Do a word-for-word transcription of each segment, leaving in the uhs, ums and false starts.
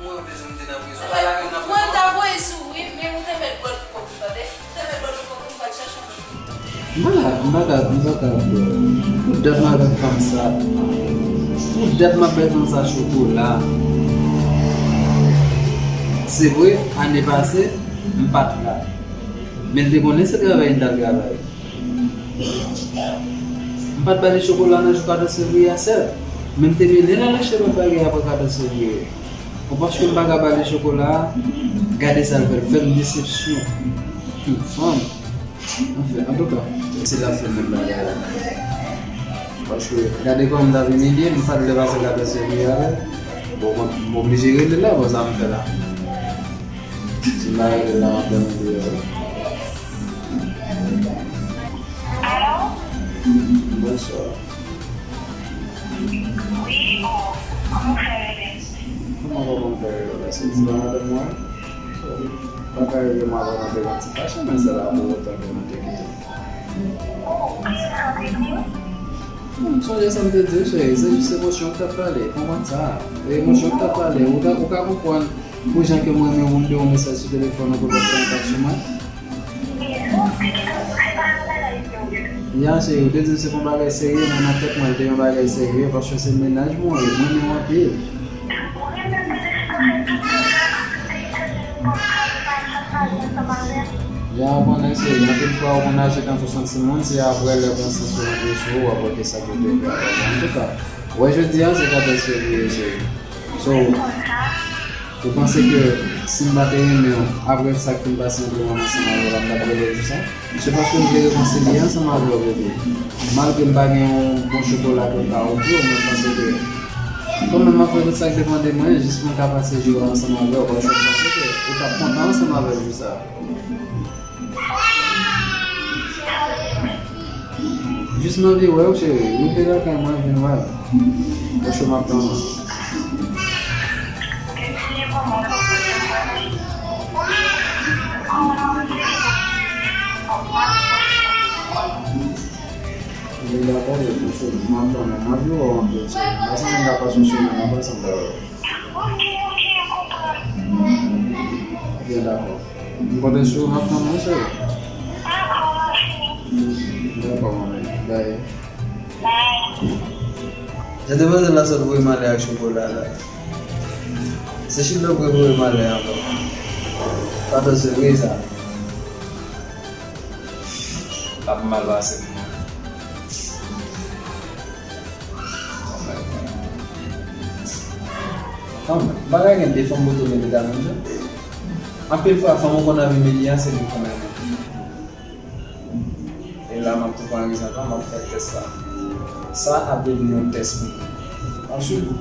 Mwen, mwen ta voye sou wi, men ou te mèt bwè dlo pou ou, tande? Ou te mèt bwè dlo pou ou, m pral chèche yon lòt. M pa ka, m pa ka, m pa ka bwè. Pou dat m ap bay fanm sa. Pou dat m ap bay fanm sa chokola. Se vre, ane pase, m pa t la. Men l te konnen se travay m t al travay. M pa t ba li chokola nan jou katòz fevriye a, sèl. Men m te mennen l al achte lòt bagay apre katòz fevriye. Bon, paske m pa ka ba li chokola a, gade sa l fè, l fè m desepsyon. Hum, fanm. Anfen, antouka, se l ap fè menm bagay la. Paske, gade kòman m t ap imilye, m pa t vle pase katòz fevriye avè l. Bon, mwen, m oblije rele la, bon, sa m fè la. Si m pa rele la, m ap dòmi deyò wi. Alo? Bonswa. Wi, o, kòman w fè rele? Kòman w konn fè rele? Èske se pa madanm mwen? So, pa ka rele m avan nan de yon ti fache, men se la pou otan ke nou te kite. O, kisa sa vle di? Hmm, sonje sa m te di w, cheri, se jis emosyon k t ap pale, konprann sa. E emosyon k t ap pale, ou ka, ou ka konprann pou jan ke m renmen w, m voye w mesaj sou telefòn ou pou w fè yon kontak sou mwen. Ya, cheri, ou te di m se pa yon bagay serye, men nan tèt mwen, l te yon bagay serye, paske se mennaj mwen ye, m renmen w anpil. Ya, ou konnen, cheri, anpil fwa, ou konn aji tankou s on timoun, se apre lè konsyans ou rantre sou ou, w ap wè ke sa ke w te fè a pa bon. Antouka, wè jodi a, se katòz fevriye, cheri. So, ou panse ke si m pa te renmen w, apre sa k fin pase ant mwen ansanm avè w la, m t ap rele w jou sa? Se paske m vle rekonsilye ansanm avè w, bebe. Malgre m pa gen yon bon chokola ke m ka ofri w, men m panse ke kanmenm m ap fè tout sa k depann de mwen, jis pou m ka pase jou a ansanm avè w, paske m panse ke ou t ap kontan ansanm avè l jou sa. Jis m anvi wè w, cheri. Rive lakay mwen, vin wè m. Paske m ap tann ou. Vin dakò, paske m ap tann ou. M anvi wè w anpil, cheri. M pa santi m ka pase yon semèn anpil san m pa wè w. Ok, ok, m konprann. Byen, dakò. M konte sou ou, m ap tann ou, cheri. Dakò, ma chérie. Dakò, manmi. Bye. Bye. Jan demwazèl la sot voye m ale ak chokola la. Se Childo pou voye m ale ankò. Patwon se vre sa. L ap mal pase pou mwen. Fanm, m pa ka gen de fanm pou tou mete ta menm jan. Anpil fwa, fanm ou konn ap imilye a, se li ou konn renmen. E la, m ap tou pran egzanp la, m ap fè tès sa. Sa ap devni yon tès pou mwen. M ap swiv ou.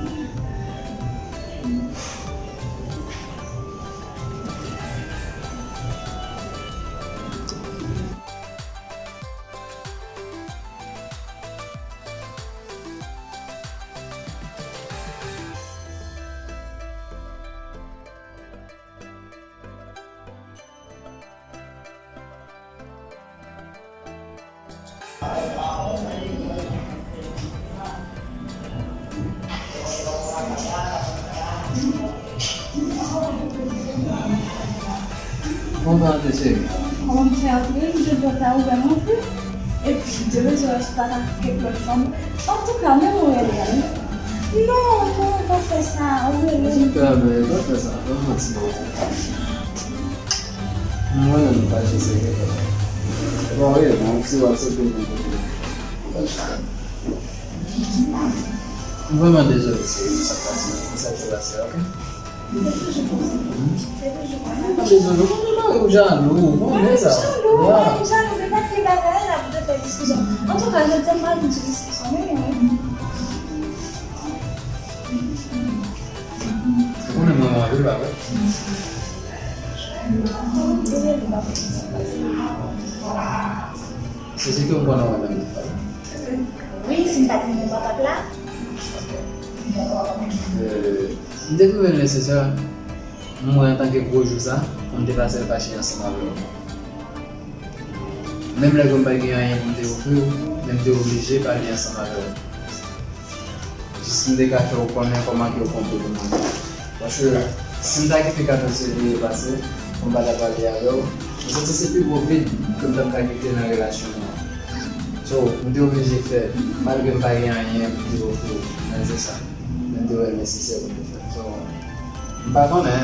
Kòman w te, cheri? Kòman m fè antre, m te pran ta ouvè m antre. Epi, m te bezwen wè si w pa t ak kèk lòt fanm. Antouka, men ou rele a, wi. Non, non, pa fè sa, ou rele. Antouka, men, pa fè sa, pa manti non. Mwen menm m fache sèke papa. Epa wi, mwen si w aksepte pou kote. M vrèman dezole seri sa k pase nan sa k fè pase a, ok? Se toujou konsa. Se toujou konsa. M pa dezole, ou konn mari w jalou, ou konnen sa. Jalou, jalou, men pa kite bagay la pou te fè diskisyon. Antouka, jodi a m pa vin sou diskisyon, men, men. Ou konnen mwen mari w, pa vre? Se sirke m konnen w menm. Wi, si m pa t renmen w pa t ap la. M te twouve l nesesè, mwen antanke gwo jou sa, pou m te pase l fache ansanm avè w. Menm lè ke m pa t gen anyen pou m te ofri w, men m te oblije pale ansanm avè w. Jis m te ka fè w konnen kòman ke w konte pou mwen. Paske Si m ta kite katòz fevriye pase, pou m pa ta pale avè w, m santi se pi gwo vid ke m t ap ka kite nan relasyon nou an. So, m te oblije fè, malgre m pa gen anyen pou m te ofri w nan jou sa, men m te wè l nesesè pou m te fè l. So, m pa konnen,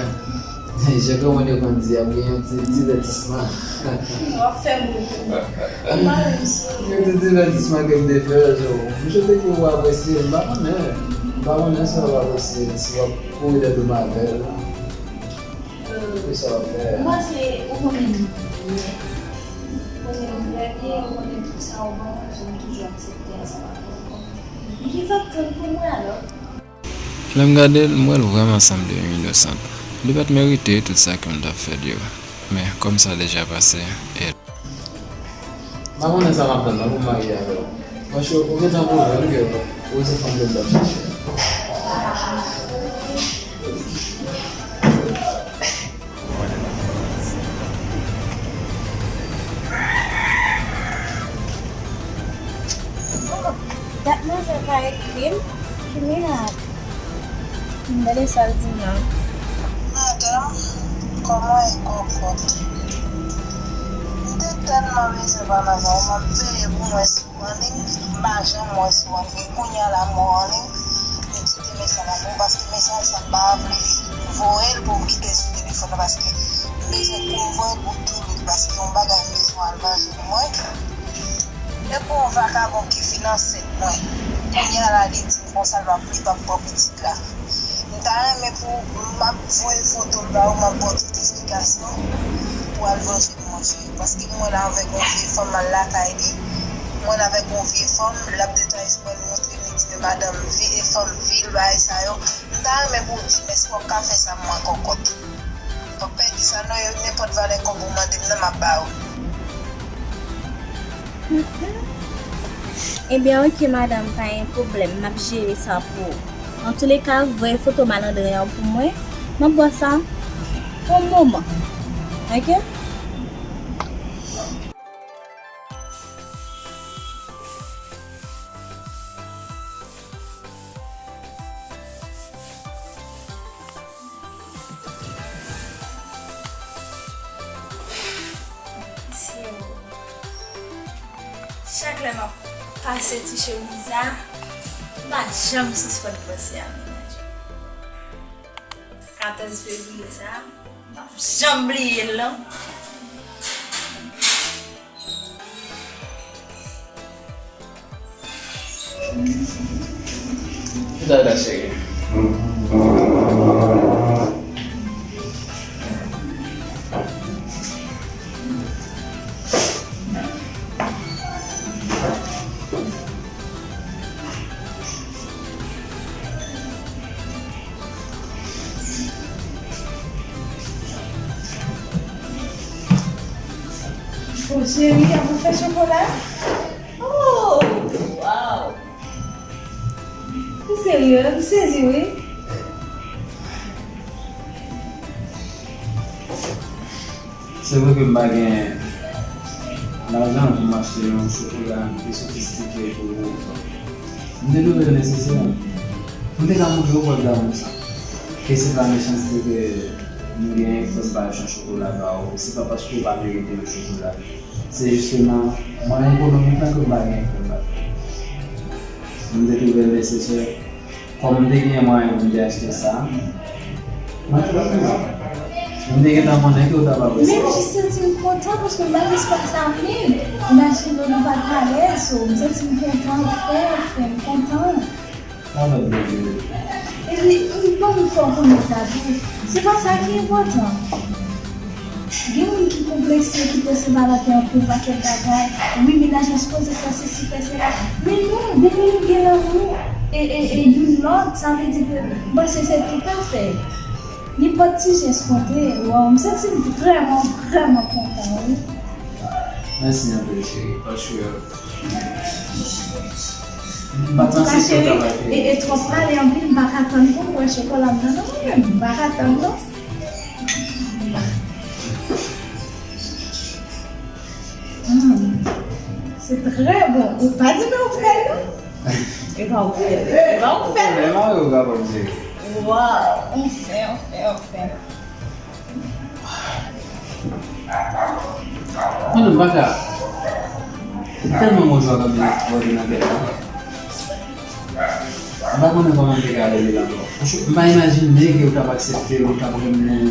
jan granmoun yo konn di, ap gen yon ti divètisman. W ap fè m ri. Yon ti divètisman ke m te fè, so, m swete ke w apresye l, m pa konnen. M pa konnen si w ap apresye l, si w ap kouri dèyè do m avè l. Kisa w ap fè? Mwen se, ou konnen m byen. Ou konnen m trè byen, ou konnen tout sa ou ban mwen, so m toujou aksepte a, sa pa pran kòb. Men kisa w ap tann pou mwen alò? Lè m gade l, m wè l vrèman sanble yon inosant. Li pa t merite tout sa ke m t ap fè l yo. Men, kòm sa deja pase, e. M pa konnen sa m ap tann nan pou m marye avè w. Paske ou gentan pwouve m ke ou se fanm ke m t ap chèche. Dat manzè pa ekri m, ki mirak. M gade sa l di m nan. Madanm, kòman e kòkòt? M te tèlman bezwen pale avè w, m ap veye pou m wè si w anliy, m pa janm wè si w anliy. Kounye a la m wè w anliy, m kite mesaj la pou ou, paske mesaj sa m pa vle voye l pou m kite l sou telefòn nan, paske m bezwen pou m voye l pou m tou li l, paske yon bagay m bezwen al manje pou mwen. Epi yon vakabon ki fin ansent mwen. Kounye a la, li di m konsa l p ap, li p ap pran pitit la. M ta renmen pou m ap voye foto l ba ou, m ap ba w tout esplikasyon pou al manje pou mwen, cheri. Paske m wè l avèk yon vye fanm al lakay li. M wè l avèk yon vye fanm, l ap detaye sou mwen, l montre m, li di men madanm vye fanm vil, bagay sa yo. M ta renmen pou w di m, èske w ap ka fè sa pou mwen, kòkòt? W ap pèdi sa non, e nenpòt valè kòb ou mande m nan, m ap ba ou. Ebyen, oke, madanm, pa gen pwoblèm, m ap jere sa pou ou. Antouleka, voye foto malandren an pou mwen, m ap ba w sa yon moman, oke? Mesye o. Chak lè m ap pase ti chemiz a, m pa janm sispann panse a mennaj. Katòz fevriye sa, m p ap janm bliye l non. Kisa w ta cheke? Bon, cheri, a pou fè chokola? Oh, wow! Ou serye? M sezi, wi. Se vre ke m pa gen lajan pou m achte yon chokola ki sofistike pou ou. M te twouve l nesesè pou m te ka montre w prèv damou sa. Ke se pa mechanste ke m genyen fò m pa achte yon chokola ba ou. Se pa paske w pa merite yon chokola. Se jisteman mwayen ekonomik lan ke m pa genyen pou m achte. M te twouve l nesesè. Kòm m te gen mwayen pou m te achte sa, mwen te pa peye. M te gentan konnen ke w t ap apresye. Men m jis santi m kontan paske m pa gen espwa sa menm. Imajine w, nou pa t alèz, so m santi m kontan, frè, frè, m kontan. Sa fè plezi wi. Epi, m pa vin fè w konnen sa tou. Se pa sa ki enpòtan. Gen moun ki konplekse, ki panse valè gen anpil pakèt bagay. Wi, mennaj mwen sipoze fè sesi, fè sela. Men non, depi nou gen lanmou e, e, e youn lòt, sa vle di ke m panse se tou ka fè. Nenpòt ti jès konte. Waw, m santi m vrèman, vrèman kontan, wi. Mèsi anpil, cheri, paske m pa t panse ke w t ap akeyi. E, e twòp pale anpil, m pa ka tann pou m wè chokola m nan, non, mwen menm, m pa ka tann, non. Mm. Se trè bon. Ou pa di men ou fè l, non? E pa ou fè l. E pa ou fè l, non? Mwen, mwen, ou kapab jere. Waw, anfen, anfen, anfen. Mwen menm, m pa ka. M tèlman gon jwa k ap vin nan kè m la. M pa konnen kòman m te ka rele l ankò. Franchman, m pa imajine ke w t ap aksepte l, w t ap renmen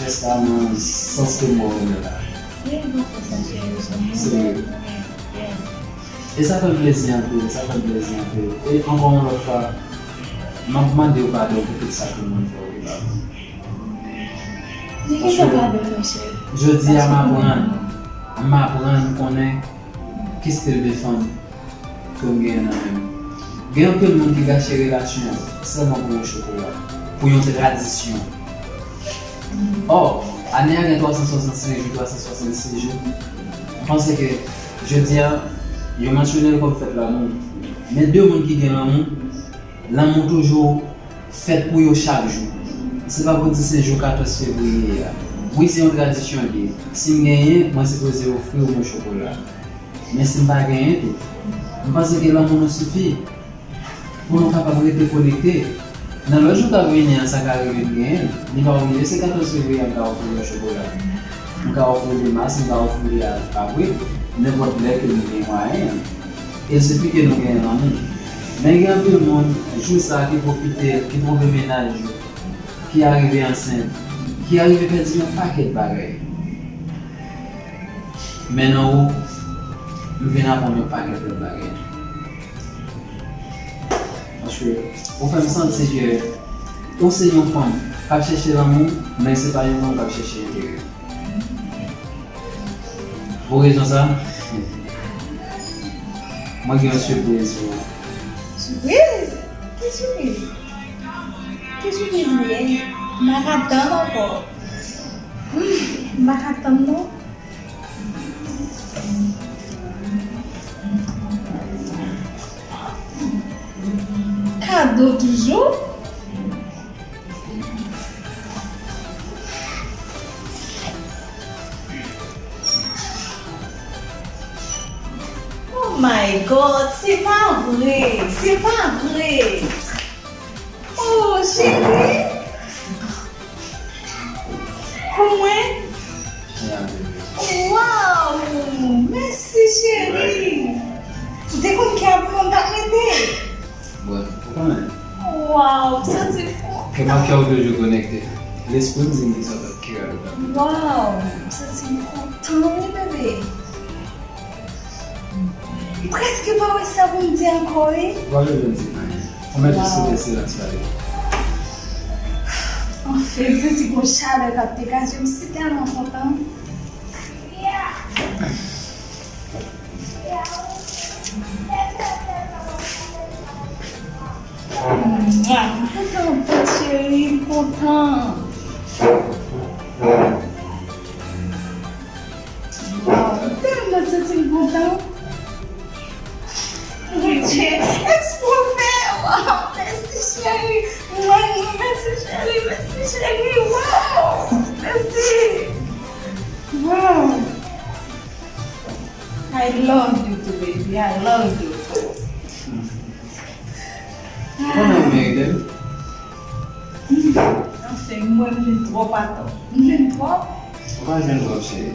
jès la nan sans ke mo a renmen la. Serye. E sa fè m plezi anpil, sa fè m plezi anpil. E ankò yon lòt fwa, m ap mande w padon pou tout sa ke mwen fè w ki pa bon. Li gentan padone, cheri. Jodi a, m aprann, m aprann konnen ki stil de fanm ke m genyen nan men m. Gen anpil moun ki gache relasyon sèlman pou yon chokola, pou yon tradisyon. Ò, ane a gen twa san swasannsenk jou, twa san swasannsis jou. M panse ke jodi a, yo mansyone l kòm fèt lanmou. Men de moun ki gen lanmou, lanmou toujou fèt pou yo chak jou. Se pa pou di se jou katòz fevriye a. Wi, se yon tradisyon l ye. Si m genyen, mwen sipoze ofri w yon chokola. Men si m pa genyen tou, m panse ke lanmou nou sifi pou nou kapab rete konekte. Nan lòt jou k ap vini an, sa ka rive m genyen l. Li pa oblije se katòz fevriye a m ka ofri w yon chokola. M ka ofri w li mas, m ka ofri w li a, avril, nenpòt lè ke nou gen mwayen an. Il sifi ke nou gen lanmou. Men gen anpil moun, jou sa, ki pwofite l, ki twonpe mennaj yo, ki arive ansent, ki arive pèdi yon pakèt bagay. Men nan ou, m vin aprann yon pakèt lòt bagay. Paske ou fè m santi ke ou se yon fanm k ap chèche lanmou, men se pa yon fanm k ap chèche enterè. Pou rezon sa, mwen gen yon sipriz pou ou. Sipriz? Ki sipriz? Ki sipriz li ye? M pa ka tann ankò. Hmm, m pa ka tann non. Kado toujou? Oh my God, se pa vre, se pa vre. Oh, cheri. Pou mwen? Wow, mèsi, cheri. Ou te konn kè a pou mwen, m t ap mete. Bon, ou konnen. Waw, m santi m kontan. Kè m ak kè w toujou konekte. Lespri m di m ki sa w t ap kire a. Waw, m santi m kontan, wi, bebe. M prèske pa wè sa pou m di ankò, wi. Ou pa bezwen di anyen. Ou mèt jis kite silans pale. Anfen, m santi gon chalè k ap degaje m, m si tèlman kontan. Mwa, m kontan anpil, cheri, m kontan. Waw, m tèlman santi m kontan. Bondye, èske w fè? Waw, mèsi, cheri. Mwa, mèsi, cheri, mèsi, cheri. Waw, mèsi. Waw. I love you too, baby. I love you too. Konnen ou merite l. Anfen, mwen, m jwenn twòp atò. M jwenn twòp? Ou pa jwenn twòp, cheri.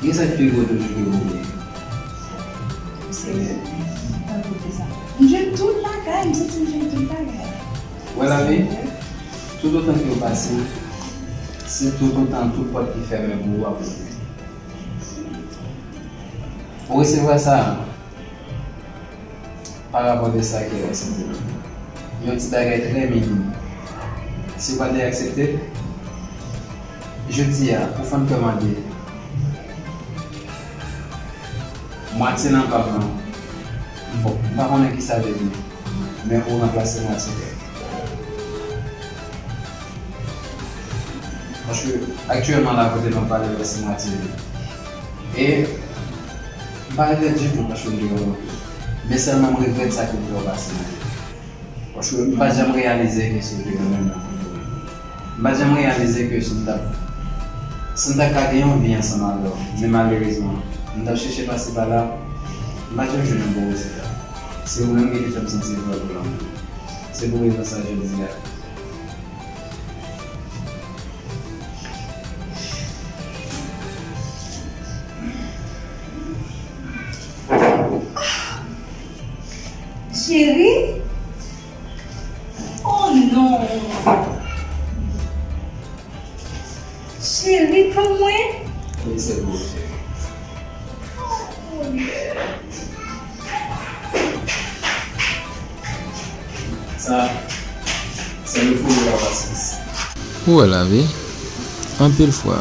Gen sa k pi gwo toujou ke ou bliye. Ou serye? Tankou ki sa? M jwenn tout bagay, m santi m jwenn tout bagay. Wè lavi? Serye? Toutotan ke w pase, se toutotan tout pòt ki fèmen pou ou ap ouvri. Ou resevwa sa pa rapò de sa ke w aksepte. Yon ti bagay trè minim. Si w pa te aksepte l, jodi a, ou fann kè mande mwatye nan pa m nan. Bon, m pa konnen ki sa vle di, men ou ranplase mwatye kè. Paske aktyèlman la kote nou pale la se mwatye li. E m pa regrèt ditou paske m te renmen w. Men sèlman m regrèt sa ke m fè w pase nan vi. Paske m pa t janm reyalize ke se w te renmen m nan fon kè m. M pa t janm reyalize ke si m t ap, si m t ap ka gen yon vi ansanm avè w. Men malerezman, m t ap chèche pase pa la, m pa t janm jwenn yon bon rezilta. Se ou menm ki te fè m santi vre pou lanmou. Se pou rezon sa jodi a. Cheri? Oh non! Cheri pou mwen? Wi, se pou ou, cheri. Oh, Bondye. Sa, se le fou de la pasyans. Ou wè lavi, anpil fwa,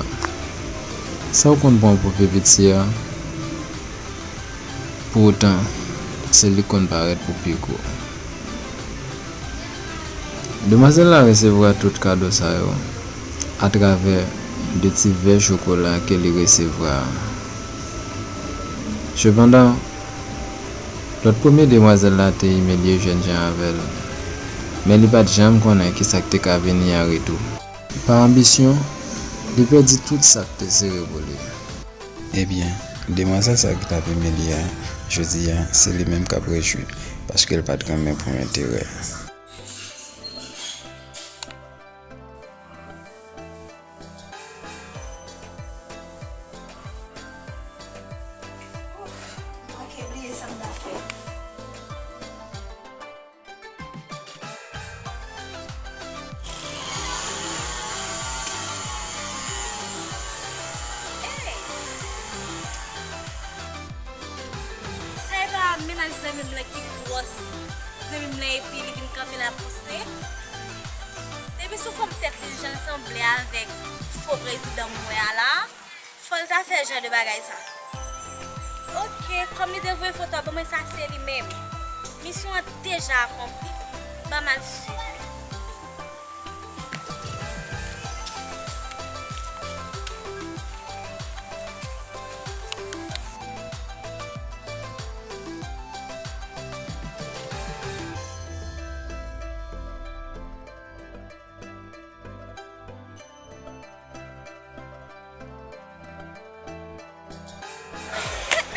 sa w konn pran pou pi piti a, pou otan, se li k konn parèt pou pi gwo. Demwazèl la resevwa tout kado sa yo atravè de ti vè chokola ke li resevwa a. Sepandan, lòt premye demwazèl la te imilye jènjan avè l, men li pa t janm konnen kisa k te ka vini an retou. Pa anbisyon, li pèdi tout sa k te sere pou li. Ebyen, demwazèl sa ki t ap imilye a, jodi a, se li menm k ap rejwi, paske l pa t renmen pran enterè. Manke bliye sa m ta fè. Ey! Sa e pa mennaj zanmi m lan ki gwòs zanmi m lan epi li vin kanpe la poste? Depi sou fòm tèt li jan l sanble avèk fo prezidan m wè a la, fò l ta fè jan de bagay sa. Oke, kòm li te voye foto a ban mwen, sa se li menm. Misyon an deja akonpli. Ban m al swiv li.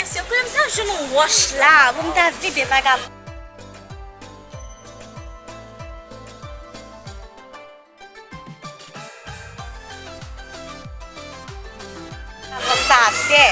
Mesye, kote m ta jwenn wòch la pou m ta vide vagabon? Vagabon sa atè.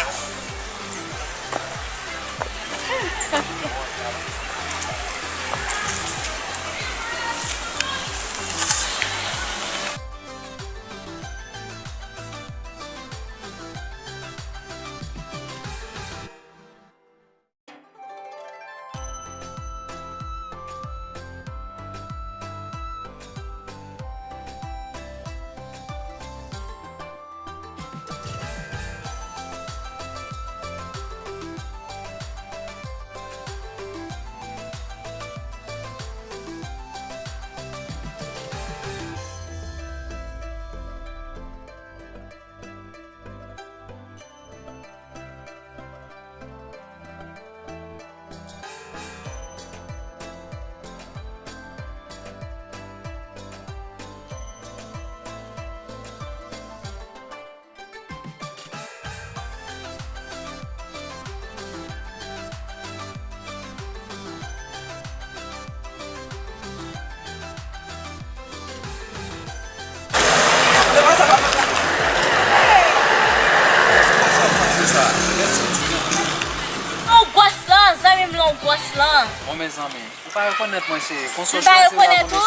Yon gwòs lan, zanmi m lan, yon gwòs lan. Bon, mezanmi, ou pa rekonèt mwen, se konsa w chwazi la pou mesye?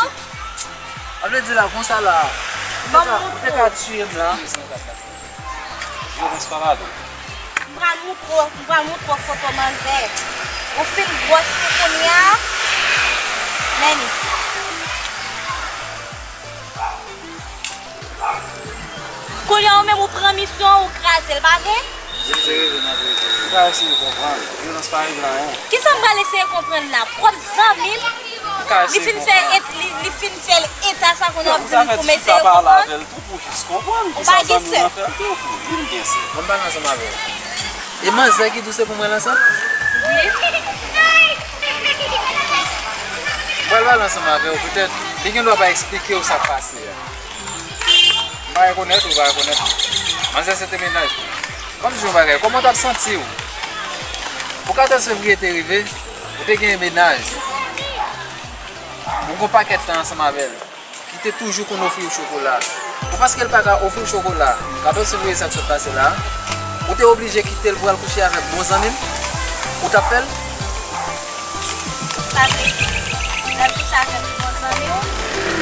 Sa vle di la, konsa la, ou te ka, ou te ka tiye m la. Vyolans pa ladan. M pral montre w, m pral montre w foto manzè. Ou fin gwòs pou kounye a. Men li. Kounye a ou menm ou pran misyon an, ou kraze l, pa vre? Dim se rele m ap rele. Ou ka eseye konprann. Vyolans pa regle anyen. Kisa m pral eseye konprann la? Pwòp zanmi m, li fin fè, li, li fin fè l eta sa kounye a w ap di m pou m eseye konprann? Ou pa gen sè. Ban m pale ansanm avè w. E manzè ki di w se pou mwen l ansanm? Wi. M pral pale ansanm avè w, petèt li gen dwa pa eksplike w sa k pase a. M pa rekonèt ou, ou pa rekonèt mwen. Manzè se te mennaj mwen. Ban m di w yon bagay, kòman w t ap santi w? Pou katòz fevriye te rive, ou te gen mennaj. Mwen gen yon pakèt tan ansanm avè l ki te toujou konn ofri w chokola. Ou paske l pa ka ofri w chokola, katòz fevriye sa k sot pase la, ou te oblije kite l pou al kouche avèk bon zanmi l? Ou t ap fè l? Sa vle di, l al kouche avèk bon zanmi w?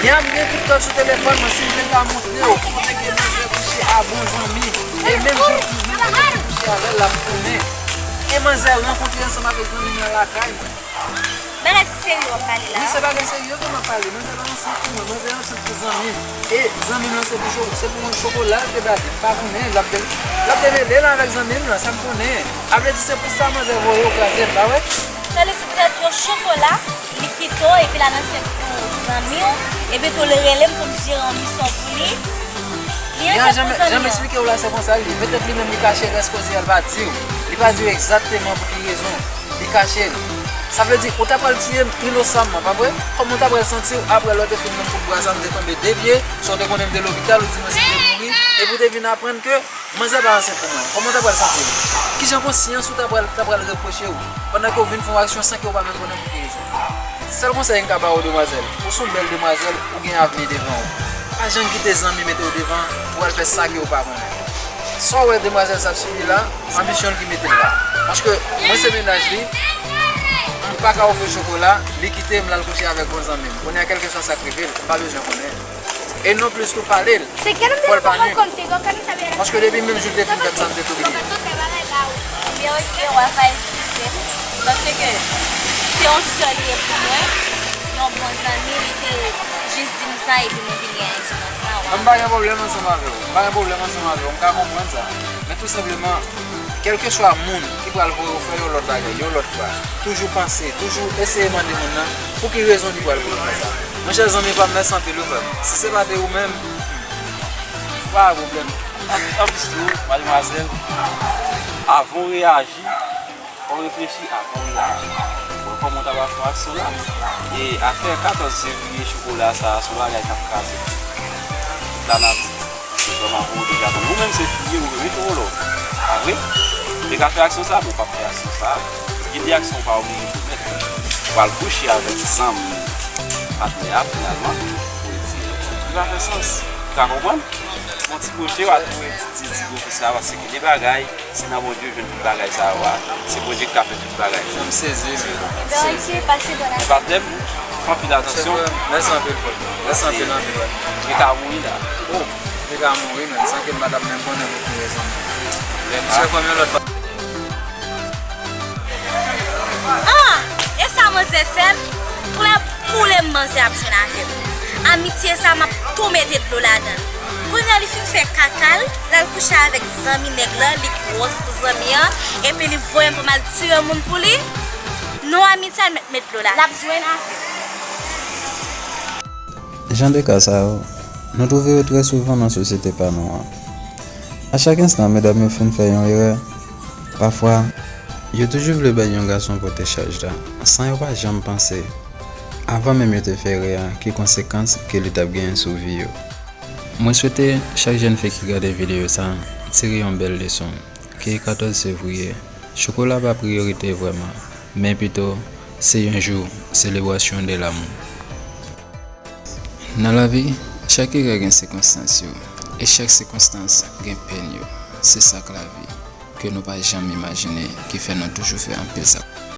Li ap gen tout tan sou telefòn mwen, si m vle m ka montre w kote ke manzè kouche a bon zanmi. E menm jan tou, menm jan l kouche avè l, l ap tounen. E manzè rankontre ansanm avèk zanmi l nan lakay mwen. Bagay serye w ap pale la. Wi, se bagay serye ke m ap pale. Manzè pa ansent pou mwen, manzè ansent pou zanmi m. E zanmi m lan se pou cho-, se pou yon chokola l te ba li. M pa konnen, l ap de-, l ap devele l avèk zanmi m lan, sa m konnen. A vle di, se pou sa manzè voye w kraze m, pa vre? Sa vle di, petèt yon chokola, li kite w, epi l al ansent pou zanmi w, epi tou l rele m pou m jere yon misyon pou li. Li ansent pou zanmi an. Jan m esplike w la, se konsa l ye. Petèt li menm li kache rès koze a, l pa di w. Li pa di w egzakteman pou ki rezon. Li kache l. Sa vle di, ou ta pral tiye m inosamman, pa vre? Kòman w ta pral santi w apre lè w te fin nan kout bra sa, m te tonbe de pye, sa w te konnen m te lopital, ou di mwen si m te mouri, epi w te vin aprann ke manzè pa ansent pou mwen? Kòman w ta pral santi w? Kijan konsyans ou ta pral, ta pral repwoche w, pandan ke w vin fè yon aksyon san ke w pa menm konnen pou ki rezon? Sèl konsèy m ka ba w, demwazèl, ou se yon bèl demwazèl, ou gen avni devan w. Pa janm kite zanmi mete w devan pou w al fè sa ke w pa konnen. Sa w wè demwazèl sa ap sibi la, anbisyon l ki mete l la. Paske mwen se mennaj li, m pa ka ofri l chokola, li kite m, l al kouche avèk bon zanmi m. Kounye a, kèlkeswa sa k rive l, m pa bezwen konnen. E non plis tou pale l, fò l pa nwi. Paske depi menm jou l te fin fè m sa, m te tou bliye. Byen, ok, w ap al eskize m. Paske se yon sè li ye pou mwen, yon bon zanmi, li te jis di m sa, epi mwen vin reyaji konsa. Non, m pa gen pwoblèm ansanm avè w. M pa gen pwoblèm ansanm avè w. M ka konprann sa. Men tou senpleman, kèlkeswa moun ki pral voye w fè yon lòt bagay, yon lòt fwa, toujou panse, toujou eseye mande moun nan pou ki rezon li pral voye w fè sa. Monchè zanmi pa m, mèsi anpil wi frè m. Si se pa te ou menm, pa gen pwoblèm. An, anplis tou, mademwazèl, avan w reyaji, fò w reflechi avan w reyaji. Bon, kòman w ta pral fè aksyon la? E afè katòz fevriye, chokola sa a, se yon bagay k ap kraze tout lanati. Se vrèman pou ou deja konnen. Ou menm se fi w ye, ou renmen chokolo. Pa vre? Ou te ka fè aksyon sa, men ou p ap fè aksyon sa. Gen de aksyon ou pa oblije komèt. Ou al kouche avèk zanmi patnè a, finalman, pou retire. Li pa fè sans. Ou ka konprann? Bon, ti kwoche, w a tou wè ti, ti, ti gwo fi sa, paske gen de bagay, se nan Bondye w jwenn tout bagay sa yo a. Se Bondye ki ka fè tout bagay. M sezi, men. Ebyen, ok, pase bon apeti. Men patnè m, fè anpil atansyon. Mèsi anpil, frè. Mèsi anpil, anpil, frè. Li ka mouri la. Oh, li ka mouri, men san ke m pa t ap menm konnen pou ki rezon. Men misye fè m yon lòt bagay. Ah! E sa manzè fè m? Klè koule m manzè ap jwenn avè m. Amitye sa, m ap tou mete dlo ladan l. Kounye a li fin fè kaka l, l al kouche avèk zanmi nèg la, li gwòs pou zanmi an, epi li voye m pou m al tiye moun pou li. Non, amitye a l mèt met dlo la. L ap jwenn avè m. Jan de ka sa yo, nou twouve yo trè souvan nan sosyete pa nou an. A chak enstan medam yo fin fè yon erè, pafwa, yo toujou vle bay yon gason pote chaj la, san yo pa janm panse, avan menm yo te fè erè a, ki konsekans ke li t ap genyen sou vi yo. Mwen swete chak jèn fi ki gade videyo sa tire yon bèl leson, ke katòz fevriye, chokola pa priyorite vrèman, men pito se yon jou selebrasyon de lamou. Nan lavi, chak erè gen sikonstans yo, e chak sikonstans gen penn yo. Se sa k lavi, ke nou pa janm imajine, ki fè nou toujou fè anpil sa.